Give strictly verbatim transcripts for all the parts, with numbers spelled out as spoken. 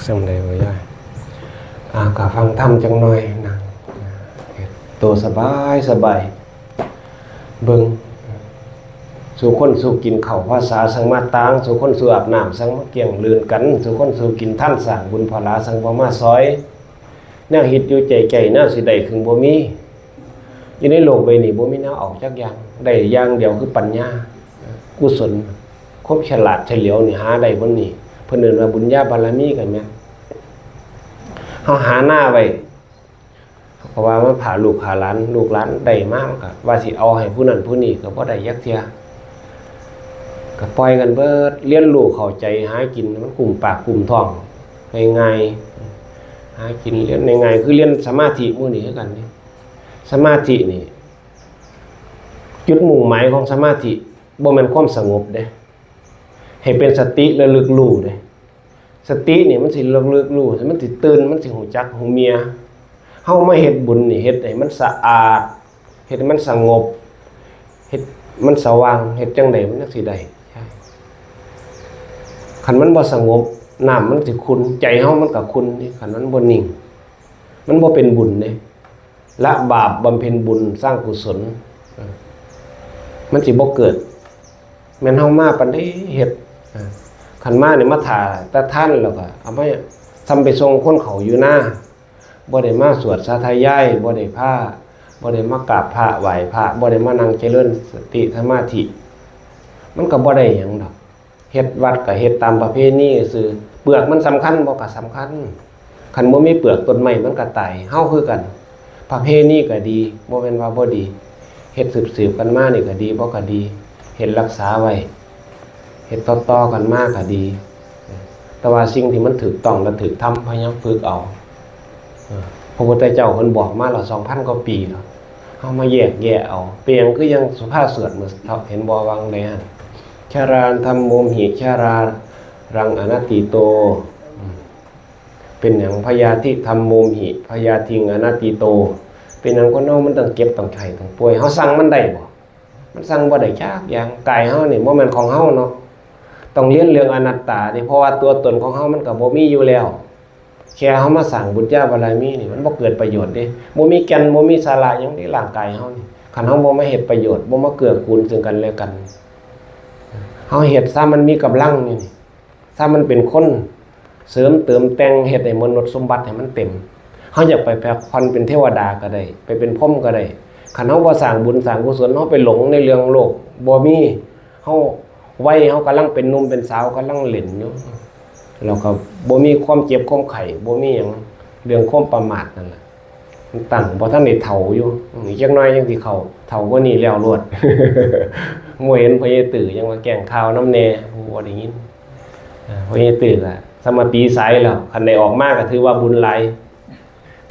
จังใด๋บ่ยาย อ่า ก็ฟังธรรมจังหน่อยนะ ตัวสบายสบาย เบิ่ง สู่คนสู่กินข้าวพรรษาสังมาตาง สู่คนสู่อาบน้ำสังมาเกี่ยงลื่นกัน สู่คนสู่กินทานสร้างบุญพลาสังบ่มาซอย แนวเฮ็ดอยู่ใจใจแนวสิได้คือบ่มี อยู่ในโลกใบนี้บ่มีแนวเอาจักอย่าง ได้อย่างเดียวคือปัญญา กุศล ความฉลาดเฉลียวนี่หาได้บนนี้ เพิ่นเอิ้นว่าบุญญาบารมีก็แม่น เฮาหาหน้าไว้ เพราะว่ามันพาลูกหาหลาน ลูกหลานได้มามันก็ว่าสิเอาให้ผู้นั้นผู้นี้ก็บ่ได้จักเทื่อ ก็ปล่อยกันเบิด เรียนรู้เข้าใจหากินมันกุ้มปากกุ้มท้องง่ายๆ หากินเรียนง่ายๆ คือเรียนสมาธิหมู่นี้คือกันนี่ สมาธินี่ จุดมุ่งหมายของสมาธิบ่แม่นความสงบเด้ ให้เป็นสติระลึกรู้เด้ สตินี่มันสิระลึกรู้ มันสิตื่น มันสิฮู้จักฮู้เมีย เฮามาเฮ็ดบุญนี่ เฮ็ดให้มันสะอาด เฮ็ดให้มันสงบ เฮ็ดมันสว่าง เฮ็ดจั่งใดมันจั่งสิได้ คันมันบ่สงบ น้ำมันสิขุ่น ใจเฮามันก็ขุ่นนี่ คันมันบ่นิ่ง มันบ่เป็นบุญเด้ ละบาปบำเพ็ญบุญสร้างกุศล เออ มันสิบ่เกิด แม่นเฮามาปานใดเฮ็ด เออ คันมานี่มาถ่าแต่ทานแล้วก็เอามาส่ำไปส่งคนเขาอยู่นา บ่ได้มาสวดสาธยาย บ่ได้พา บ่ได้มากราบพระไหว้พระ บ่ได้มานั่งเจริญสติสมาธิ มันก็บ่ได้หยังดอก เฮ็ดวัดก็เฮ็ดตามประเพณีซื่อ เปลือกมันสำคัญบ่ ก็สำคัญ คันบ่มีเปลือกต้นไม้มันก็ตาย เฮาคือกัน ประเพณีก็ดี บ่แม่นว่าบ่ดี เฮ็ดสืบๆกันมานี่ก็ดี บ่ก็ดี เฮ็ดรักษาไว้ เฮ็ดต่อๆกันมาก็ดี แต่ว่าสิ่งที่มันถูกต้องและถูกธรรม พยายามฝึกเอา เออ พระพุทธเจ้าเพิ่นบอกมาแล้ว สองพันกว่าปีแล้ว เฮามาแยกแยะเอา เป็นหยังคือยังสุภาพสวดมื้อเช้า เห็นบ่ ว่าจั่งใด๋หั่น ชราธัมโมหิ ชรารังอนัตติโต อืม เป็นหยัง พยาธิธัมโมหิ พยาธิงอนัตติโต เป็นหยังคนเฮามันต้องเจ็บต้องไข้ต้องป่วย เฮาสั่งมันได้บ่ มันสั่งบ่ได้จักอย่าง กายเฮานี่บ่แม่นของเฮาเนาะ ต้องเรียนเรื่องอนัตตานี่ เพราะว่าตัวตนของเฮามันก็บ่มีอยู่แล้ว แค่เฮามาสร้างบุญญาบารมีนี่ มันบ่เกิดประโยชน์เด้ บ่มีแก่น บ่มีสาระหยังเด้ ร่างกายเฮานี่ คันเฮาบ่มาเฮ็ดประโยชน์ บ่มาเกื้อกูลซึ่งกันและกัน เฮาเฮ็ดซะมันมีกำลังนี่ ซะมันเป็นคนเสริมเติมแต่ง เฮ็ดให้มนุษย์สมบัติให้มันเต็ม เฮาอยากไปพักผ่อนเป็นเทวดาก็ได้ ไปเป็นพรหมก็ได้ คันเฮาบ่สร้างบุญสร้างกุศล เฮาไปหลงในเรื่องโลก บ่มี เฮา วัยเฮากำลังเป็นหนุ่มเป็นสาว กำลังเล่นอยู่ แล้วก็บ่มีความเจ็บความไข้ บ่มีหยัง เรื่องความประมาทนั่นแหละ มันตั้ง บ่ทันได้เฒ่าอยู่ อืม อีกจักหน่อยจั่งสิเข้า เฒ่ากว่านี้แล้วโลด บ่เห็นพ่อใหญ่ตื้อยังว่าแกล้งข่าวนำแหน่ ผู้บ่ได้ยิน เออ พ่อใหญ่ตื้อก็สมาปีสายแล้ว คันได้ออกมาก็ถือว่าบุญหลาย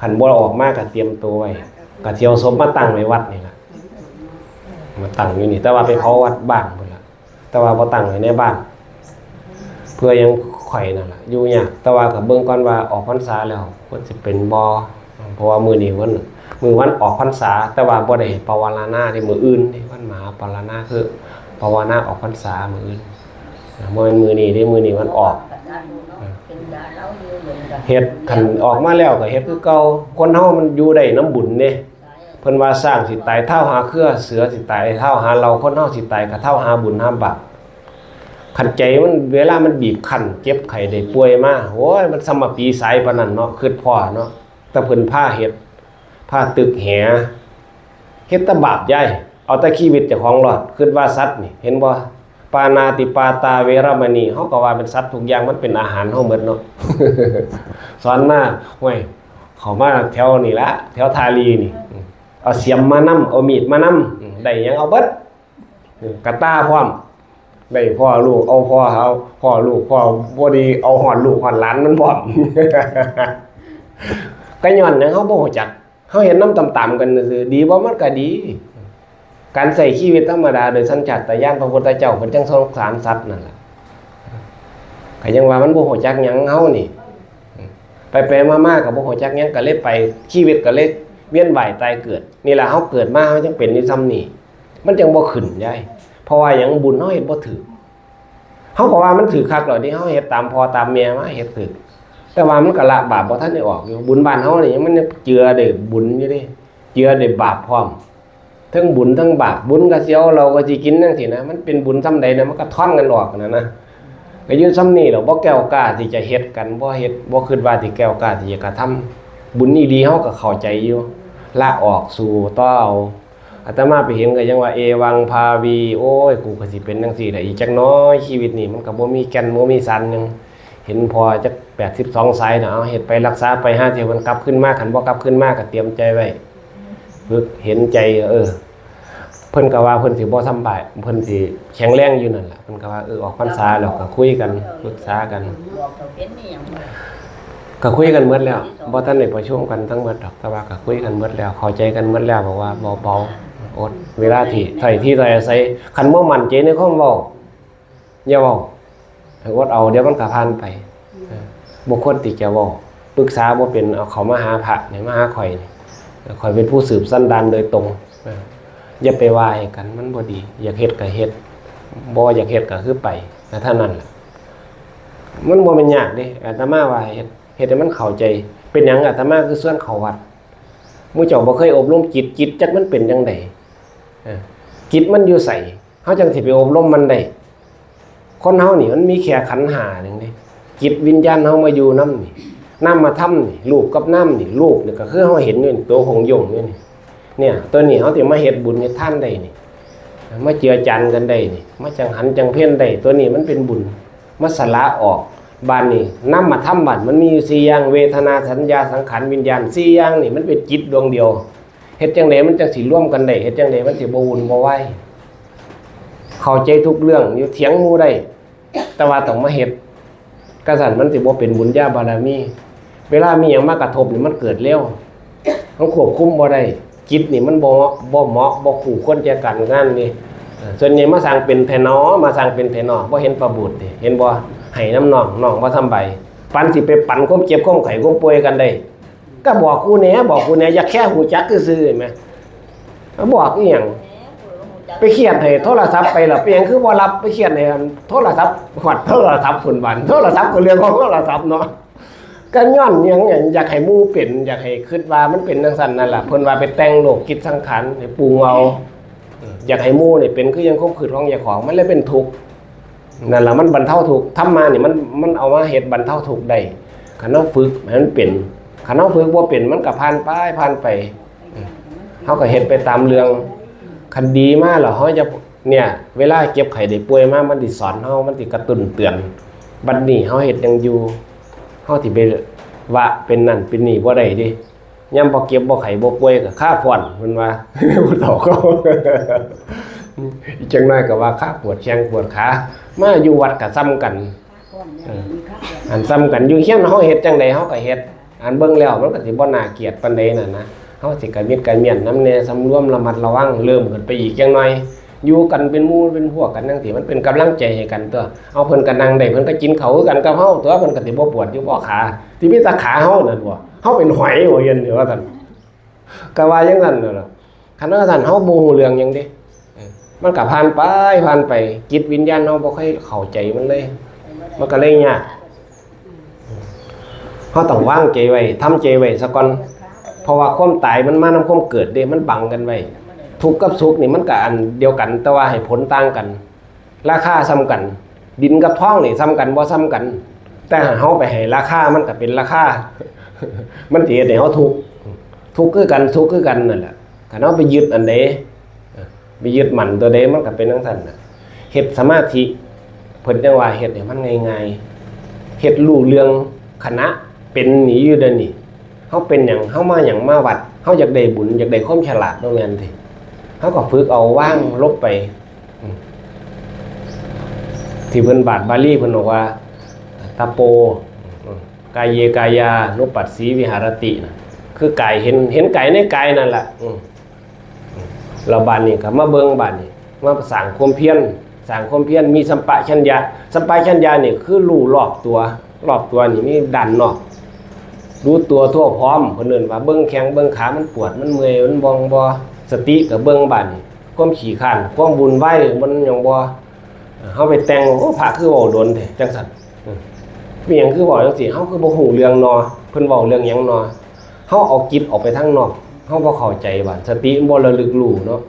คันบ่ออกมาก็เตรียมตัวไว้ ก็สิเอาศพมาตั้งไว้วัดนี่ล่ะ มาตั้งอยู่นี่ แต่ว่าไปเผาวัดบ้านพุ้นล่ะ แต่ว่าบ่ตั้งไว้ในบ้าน เพื่อยังข่อยนั่นล่ะ อยู่ยาก แต่ว่าก็เบิ่งก่อนว่าออกพรรษาแล้วเพิ่นสิเป็นบ่ เพราะว่ามื้อนี้วัน มื้อวันออกพรรษา แต่ว่าบ่ได้ปวารณาเด้ มื้ออื่นเด้ วันมหาปวารณา คือปวารณาออกพรรษามื้ออื่น บ่แม่นมื้อนี้เด้ มื้อนี้วันออก เฮ็ด คันออกมาแล้วก็เฮ็ดคือเก่า คนเฮามันอยู่ได้นำบุญเด้ เพิ่นว่าช้างสิตายเท้าหาเครือ เสือสิตายเท้าหาเหล่า คนเฮาสิตายก็เท้าหาบุญหาบาป คันใจมัน เวลามันบีบคั้น เจ็บไข้ได้ป่วยมา โอ้ย มันสมาปีสายปานนั้นเนาะ คิดพ้อเนาะ แต่เพิ่นพาเฮ็ด พาตึกแห เฮ็ดแต่บาปยาย เอาแต่ชีวิตเจ้าของรอด คิดว่าสัตว์นี่ เห็นบ่ ปาณาติปาตาเวรมณี เฮาก็ว่าเป็นสัตว์ทุกอย่าง มันเป็นอาหารเฮาหมดเนาะ สอนมา ห้วย เข้ามาแถวนี่ละ แถวท่าลีนี่ เอาเสียมมานำ เอามีดมานำ ได้หยังเอาเบิด กระต่าพร้อม ได้พ่อลูก เอาพ่อ เอาพ่อลูก พ่อบ่ดี เอาฮอดลูกฮอดหลานมันพร้อม ก็ย้อนหยัง เฮาบ่รู้จัก เฮาเฮ็ดนำตามๆกันซื่อๆ ดีบ่ มันก็ดี การใช้ชีวิตธรรมดาโดยสัญชาตญาณ พระพุทธเจ้าเพิ่นจั่งสงสารสัตว์นั่นล่ะ ก็ยังว่ามันบ่รู้จักหยัง เฮานี่ ไปๆ มาๆ ก็บ่รู้จักหยัง ก็เลยไป ชีวิตก็เลยเวียนว่ายตายเกิด นี่ล่ะ เฮาเกิดมา เฮาจั่งเป็นอยู่ส่ำนี้ มันจั่งบ่ขึ้นยาย เพราะว่าหยัง บุญเฮาเฮ็ดบ่ถูก เฮาก็ว่ามันถูกคักแล้วเด้ เฮาเฮ็ดตามพ่อตามแม่มา เฮ็ดถูก แต่ว่ามันก็ละบาปบ่ทันได้ออกอยู่ บุญบ้านเฮานี่มันยังเจือได้บุญอยู่เด้ เจือได้บาปพร้อม ทั้งบุญทั้งบาป บุญก็สิเอาเหล้าก็สิกินจั่งซี้นะ มันเป็นบุญส่ำใดนะ มันก็ทอนกันออกนั่นนะ ก็อยู่ส่ำนี้แหละ บ่แก้วกล้าที่จะเฮ็ดกัน บ่เฮ็ด บ่คิดว่าสิแก้วกล้าที่จะกระทำ บุญอีหลีเฮาก็เข้าใจอยู่ ละออกสู่ต่อเอา อาตมาไปเห็นก็ยังว่า เอวังภาวี โอ้ย กูก็สิเป็นจั่งซี้แหละ อีกจักหน่อย ชีวิตนี่มันก็บ่มีแก่น บ่มีสารหยัง เห็นพ่อจักแปดสิบสองสายน่ะ เอาเฮ็ดไปรักษาไป หาเที่ยวมันกลับคืนมา คันบ่กลับคืนมาก็เตรียมใจไว้ ฝึกเห็นใจ เออ เพิ่นก็ว่าเพิ่นสิบ่สำบาย เพิ่นสิแข็งแรงอยู่นั่นล่ะ เพิ่นก็ว่า เออ ออกพรรษาแล้วก็คุยกัน ปรึกษากัน บอกเขาเป็นนี่หยังบ่ ก็คุยกันหมดแล้ว บ่ทันได้ประชุมกันทั้งหมดดอก แต่ว่าก็คุยกันหมดแล้ว เข้าใจกันหมดแล้ว บอกว่าเบาๆ อด เวลาที่ ถ้อยทีถ้อยอาศัย คันบ่มั่นใจในความเว้า อย่าเว้า ให้อดเอา เดี๋ยวมันก็ผ่านไป เออ บ่ควรที่จะเว้า ปรึกษาบ่เป็น เอาเข้ามาหาพระนี่ มาหาข้อยนี่ ข้อยเป็นผู้สืบสันดานโดยตรง เออ อย่าไปว่าให้กัน มันบ่ดี อยากเฮ็ดก็เฮ็ด บ่อยากเฮ็ดก็คือไป ก็เท่านั้นล่ะ มันบ่แม่นยากเด้ อาตมาว่าเฮ็ด เฮ็ดให้มันเข้าใจ เป็นหยังอาตมาคือชวนเข้าวัด หมู่เจ้าบ่เคยอบรมจิต จิตจักมันเป็นจั่งใด เออ จิตมันอยู่ไส เฮาจั่งสิไปอบรมมันได้ คนเฮานี่มันมีแค่ขันธ์ห้าหนึ่งเด้ จิตวิญญาณเฮามาอยู่นำนี่ นามธรรมนี่ รูปกับนามนี่ รูปนี่ก็คือเฮาเห็นอยู่นี่ ตัวหงส์ยงอยู่นี่ เนี่ย ตัวนี้เฮาสิมาเฮ็ดบุญเฮ็ดทานได้นี่ มาเจือจานกันได้นี่ มาจังหันจังเพ็ญได้ ตัวนี้มันเป็นบุญ มาสละออก บาดนี้นามธรรมบาดมันมีอยู่สี่อย่าง เวทนา สัญญา สังขาร วิญญาณ สี่อย่างนี่มันเป็นจิตดวงเดียว เฮ็ดจั่งใดมันจั่งสิรวมกันได้ เฮ็ดจั่งใดมันสิบ่วุ่นบ่วาย เข้าใจทุกเรื่อง อยู่เถียงหมู่ได้ แต่ว่าต้องมาเฮ็ด กะซั่นมันสิบ่เป็นบุญญาบารมี เวลามีหยังมากระทบนี่มันเกิดเร็ว มันควบคุมบ่ได้ จิตนี่มันบ่ บ่เหมาะ บ่คู่ควรแก่การงานนี่ เอ่อ ส่วนใหญ่มาสร้างเป็นแท้หนอ มาสร้างเป็นแท้หนอ บ่เห็นประบุติติ เห็นบ่ ให้นำน้อง น้องบ่สำบาย ปานสิไปปันความเจ็บความไข้ความป่วยกันได้ ก็บอกกูแหน่ บอกกูแหน่ อยากแค่ฮู้จักซื่อๆ แหม บอกอีหยัง ไปเครียดให้โทรศัพท์ไปล่ะ เป็นหยังคือบ่รับ ไปเครียดให้โทรศัพท์ ฮอดโทรศัพท์พุ้นบาด โทรศัพท์ก็เรื่องของโทรศัพท์เนาะ ก็ย้อนหยัง อยากให้หมู่เป็น อยากให้คิดว่ามันเป็นจั่งซั้นนั่นล่ะ เพิ่นว่าไปแต่งโลกจิตสังขารให้ปรุงเอา อยากให้หมู่นี่เป็นคือยังความคิดของเจ้าของ มันเลยเป็นทุกข์ นั่นล่ะมันบรรเทาทุกข์ ธรรมะนี่มัน มันเอามาเฮ็ดบรรเทาทุกข์ได้ คันเฮาฝึกให้มันเป็น คันเฮาฝึกบ่เป็น มันก็ผ่านไป ผ่านไป เฮาก็เฮ็ดไปตามเรื่อง คันดีมาแล้วเฮาจะ เนี่ย เวลาเจ็บไข้ได้ป่วยมา มันสิสอนเฮา มันสิกระตุ้นเตือน บัดนี้เฮาเฮ็ดหยังอยู่ เฮาสิไปว่าเป็นนั่นเป็นนี่บ่ได้เด้ ยามบ่เจ็บบ่ไข้บ่ป่วยก็คาฟ้อน เพิ่นว่า ผู้เฒ่าเขา อีกจักหน่อยก็ว่าคาปวดแข้งปวดขา มาอยู่วัดก็ส่ำกัน เออ อันส่ำกัน อยู่เฮือนเฮาเฮ็ดจั่งใดเฮาก็เฮ็ด อันเบิ่งแล้วมันก็สิบ่น่าเกลียดปานใดนั่นนะ เฮาสิกระมิดกระเมี้ยนนำแน่ สำรวมระมัดระวัง เริ่มขึ้นไปอีกจักหน่อย อยู่กันเป็นหมู่เป็นพวกกันจั่งซี้ มันเป็นกำลังใจให้กันตั๊ว เอา เพิ่นก็นั่งได้ เพิ่นก็กินข้าวคือกันกับเฮาตั๊ว เพิ่นก็สิบ่ปวดอยู่บ่ขา สิมีแต่ขาเฮานั่นบ่ เฮาเป็นหอยบ่ เห็นว่าซั่น ก็ว่าจั่งซั่นนั่นล่ะ คันว่าซั่นเฮาบ่ฮู้เรื่องหยังเด้ เออ มันก็ผ่านไป ผ่านไป จิตวิญญาณเฮาบ่ค่อยเข้าใจมันเลย มันก็เลยยาก เฮาต้องวางใจไว้ ทำใจไว้ซะก่อน เพราะว่าความตายมันมานำความเกิดเด้ มันบังกันไว้ ทุกข์กับสุขนี่มันก็อันเดียวกัน แต่ว่าให้ผลต่างกัน ราคาส่ำกัน ดินกับทองนี่ส่ำกันบ่ส่ำกัน แต่เฮาไปให้ราคามันก็เป็นราคา มันสิเฮ็ดให้เฮาทุกข์ ทุกข์คือกัน สุขคือกันนั่นแหละ คันเฮาไปยึดอันใด เอ่อ ไปยึดมั่นตัวใด มันก็เป็นจั่งซั้นน่ะ เฮ็ดสมาธิ เพิ่นจั่งว่าเฮ็ดให้มันง่ายๆ เฮ็ดรู้เรื่องขณะเป็นนี่อยู่เดี๋ยวนี้ เฮาเป็นหยัง เฮามาหยัง มาวัด เฮาอยากได้บุญ อยากได้ความฉลาด บ่แม่นติ เฮาก็ฝึกเอา วางลงไป อืม ที่เพิ่นบาทบาลีเพิ่นบอกว่า ตะโป อืม กายเยกายานุปัสสีวิหารตินะ คือกายเห็น เห็นกายในกายนั่นล่ะ อืม อืม แล้วบาดนี้ก็มาเบิ่งบาดนี้ มาสร้างความเพียร สร้างความเพียร มีสัมปชัญญะ สัมปชัญญะนี่คือรู้รอบตัว รอบตัวนี่มีด้านนอก รู้ตัวทั่วพร้อม เพิ่นเอิ้นว่าเบิ่งแข้งเบิ่งขา มันปวด มันเมื่อย มันบ่งบ่ สติก็เบิ่งบาดนี้ ความขี้คร้าน ความวุ่นวาย มันหยังบ่ เฮาไปแต่ง โอ้ พระคือเว้าโดนแท้ จั่งซั้น อืม เป็นหยังคือเว้าจั่งซี้ เฮาคือบ่ฮู้เรื่องนอ เพิ่นเว้าเรื่องหยังนอ เฮาเอาจิตออกไปทางนอก เฮาบ่เข้าใจว่า สติมันบ่ระลึกรู้เนาะ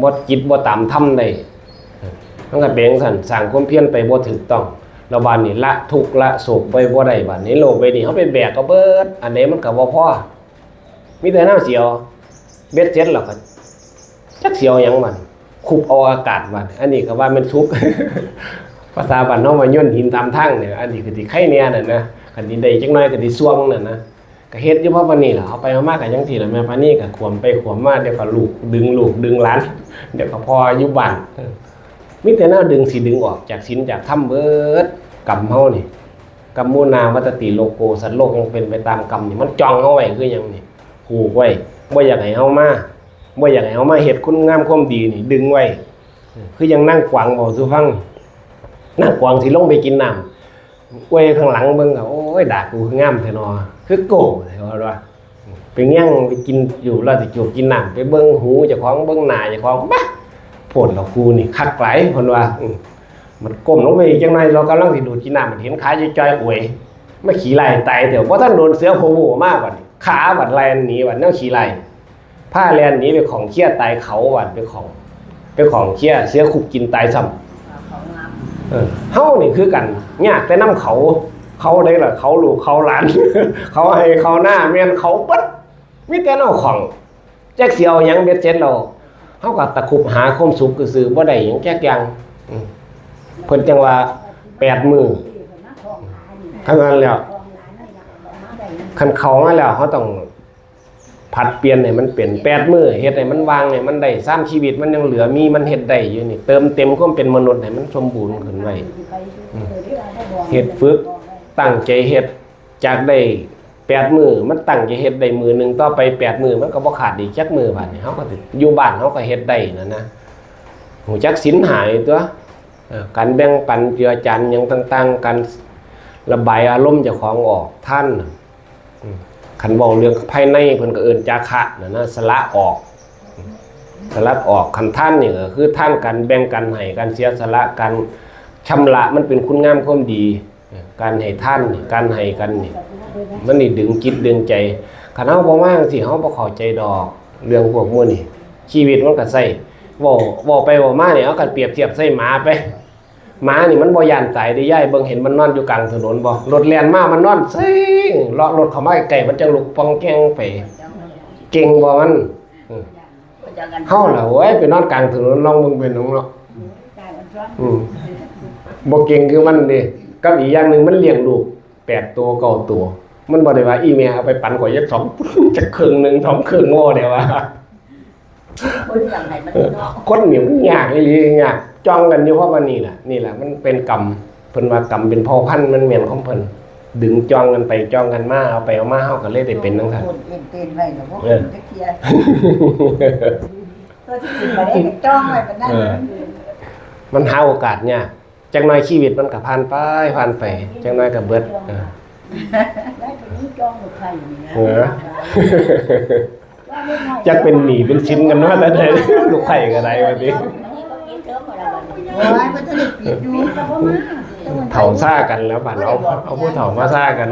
บ่ จิตบ่ตามธรรมได้ มันก็เป็นจั่งซั้น สร้างความเพียรไปบ่ถูกต้อง แล้วบาดนี้ละทุกข์ละโศกไปบ่ได้ บาดนี้โลกใบนี้เฮาไปแบกเอาเบิด อันใดมันก็บ่พอ มีแต่แนวเสียว เบ็ดเสร็จแล้วก็ จักเสียวหยังมัน คุบเอาอากาศมัน อันนี้ก็ว่ามันสุก ภาษาบ้านเฮาว่าโยนหินตามทางเนี่ย อันนี้ก็สิไคแน่นั่นนะ คันสิได้จักหน่อยก็สิส่วงนั่นนะ ก็เฮ็ดอยู่ เพราะวันนี้ล่ะ เอาไปเอามาก็จั่งซี้ล่ะ แม่ปานีก็ขวมไปขวมมา เดี๋ยวก็ลูกดึงลูกดึงหลาน เดี๋ยวก็พ่ออยู่บ้าน เออ มีแต่แนวดึงสิดึงออกจากศีลจากธรรมเบิด กรรมเฮานี่ กัมมุนาวัตติโลโก สัตว์โลกยังเป็นไปตามกรรมนี่ มันจ้องเฮาไว้คือหยังนี่ ผูกไว้ บ่อยากให้เฮามา บ่อยากให้เฮามาเฮ็ดคุณงามความดีนี่ ดึงไว้ คือยังนางกวางเว้าสู่ฟัง นางกวางสิลงไปกินน้ำ อวยข้างหลังเบิ่งก็ โอ้ย ดากกูคืองามแท้นอ คือโก้แท้ว่า ไปแย่งไปกินอยู่ แล้วสิจูบกินน้ำ ไปเบิ่งหูเจ้าของ เบิ่งหน้าเจ้าของ บ้า โพดแล้วกูนี่คักหลาย เพิ่นว่า อืม มันก้มลงไปอีกจังหน่อย เรากำลังสิดูดกินน้ำ มันเห็นขาจ่อยๆ โอ้ย มาขี้ไล่ตายเถอะ บ่ทันโดนเสือโผล่มาบัดนี้ ขาบัดแล่นหนีบัดแนวขี้ไล่ พาแล่นหนีไปของเคี้ยตายเขาบัด ไปของ ไปของเคี้ยเสือคุบกินตายซ้ำ เออ เฮานี่คือกัน ยากแต่นำเขา เขาใดล่ะ เขาลูกเขาหลาน เขาไฮ่เขานา แม่นเขาเบิด มีแต่แนวของ จักสิเอาหยังเบ็ดเสร็จแล้ว เฮาก็ตะคุบหาความสุขซื่อๆ บ่ได้หยังจักอย่าง อืม เพิ่นจั่งว่าแปดมื้อ คันนั้นแล้ว คันเข้ามาแล้ว เฮาต้องผัดเปลี่ยนให้มันเป็นแปดมื้อ เฮ็ดให้มันว่างให้มันได้ สามชีวิตมันยังเหลือมี มันเฮ็ดได้อยู่นี่ เติมเต็มความเป็นมนุษย์ให้มันสมบูรณ์ขึ้นไว้ อืม เฮ็ดฝึก ตั้งใจเฮ็ด จากได้แปดมื้อ มันตั้งใจเฮ็ดได้มื้อหนึ่ง ต่อไปแปดมื้อ มันก็บ่ขาดอีกจักมื้อ บาดนี้เฮาก็สิอยู่บ้านเฮาก็เฮ็ดได้นั่นนะ ฮู้จักศีลห้าอยู่ตั่ว เอ่อ การแบ่งปันเจือจานหยังต่างๆ การระบายอารมณ์เจ้าของออก ทานน่ะ อืม คันเว้าเรื่องภายในเพิ่นก็เอิ้นจาคะนั่นนะ สละออก สละออก คันทานนี่ก็คือทาน การแบ่ง การให้ การเสียสละ การชำระ มันเป็นคุณงามความดี การให้ทานนี่ การให้กันนี่ มันนี่ดึงจิตดึงใจ คันเฮาบ่มาจั่งซี้ เฮาบ่เข้าใจดอก เรื่องพวกหมู่นี่ ชีวิตมันก็ใช่ เว้า เว้าไปเว้ามานี่ เอากันเปรียบเทียบใส่หมาไป หมานี่มันบ่ย้านตายเด้ยาย เบิ่งเห็นมันนอนอยู่กลางถนนบ่ รถแล่นมามันนอนเซ็ง เลาะรถเข้ามาใกล้ๆ มันจั่งลุกป่องแก่งไป เก่งบ่มัน อืม เฮาล่ะ โอ้ย ไปนอนกลางถนน ลองเบิ่งเป็นหยังเนาะ อืม บ่เก่งคือมันเด้ กับอีกอย่างหนึ่งมันเลี้ยงลูกแปดตัว เก้าตัว มันบ่ได้ว่า อีแม่เอาไปปันข่อยจักสอง จักครึ่งหนึ่ง สองครึ่ง บ่ได้ว่า คนเลี้ยงให้มันเนาะ คนนี่มันยากอีหลี ยาก จ้องกันอยู่ เพราะว่านี่แหละ นี่แหละ มันเป็นกรรม เพิ่นว่ากรรมเป็นเผ่าพันธุ์ มันแม่นของเพิ่น ดึงจ้องกันไปจ้องกันมา เอาไปเอามา เฮาก็เลยได้เป็นจั่งซั้น คนเอ็นเต้นไว้แล้วบ่ เออ จักเทื่อ ตัวที่กินบ่ได้ก็จ้องไว้ปานนั้น เออ มันหาโอกาสยาก จักหน่อยชีวิตมันก็ผ่านไป ผ่านไป จักหน่อยก็เบิด เออ แล้วทีนี้จ้องลูกไผ่นี่นะ เออ จักเป็นหนี้เป็นสินกันมาแต่ใด ลูกไผ่ก็ได้ว่าติ โอ้ย มันจะได้ปิดอยู่ เฒ่าซ่ากันแล้วบัด เอา เอาผู้เฒ่ามาซ่ากัน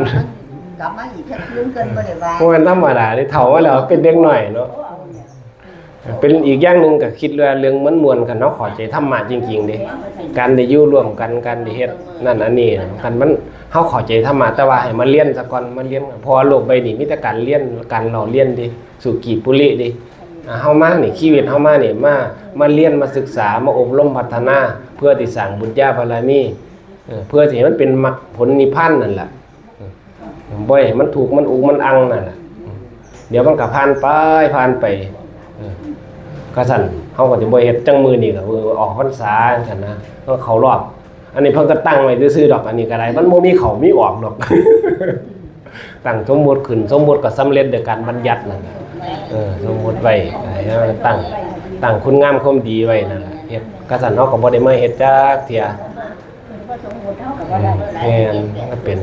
กลับมาอีกแค่คืนเกินบ่ได้ว่า บ่แม่นธรรมดาเด้ เฒ่ามาแล้วเป็นเด็กน้อยเนาะ เป็นอีกอย่างหนึ่งก็คิดว่าเรื่องมันม่วน คันเฮาเข้าใจธรรมะจริงๆเด้ การได้อยู่ร่วมกัน การได้เฮ็ดนั่นอันนี้ คันมัน เฮาเข้าใจธรรมะ แต่ว่าให้มาเรียนซะก่อน มาเรียน เพราะว่าโลกใบนี้มีแต่การเรียน การหล่อเรียนเด้ สุกิปุริเด้ อ่า เฮามานี่ ชีวิตเฮามานี่ มา มาเรียน มาศึกษา มาอบรมพัฒนา เพื่อที่สร้างบุญญาบารมี เออ เพื่อที่ให้มันเป็นมรรคผลนิพพานนั่นแหละ บ่ให้มันทุกข์มันอุกมันอังนั่นน่ะ เดี๋ยวมันก็ผ่านไป ผ่านไป เออ ก็ซั่น เฮาก็สิบ่เฮ็ด จั่งมื้อนี้ก็ เออ ออกพรรษาจั่งซั่นนะ ก็เข้ารอบ อันนี้เพิ่นก็ตั้งไว้ซื่อๆดอก อันนี้ก็ได้ มันบ่มีเข้ามีออกดอก ตั้งสมมุติขึ้น สมมุติก็สำเร็จโดยการบัญญัตินั่นน่ะ เออ สมมุติไว้ ให้เฮาตั้ง ตั้งคุณงามความดีไว้นั่นล่ะ เฮ็ด ก็ซั่น เฮาก็บ่ได้มาเฮ็ดจักเทื่อ เพิ่นบ่สมบูรณ์เท่ากับว่าได้ แม่น มันก็เป็น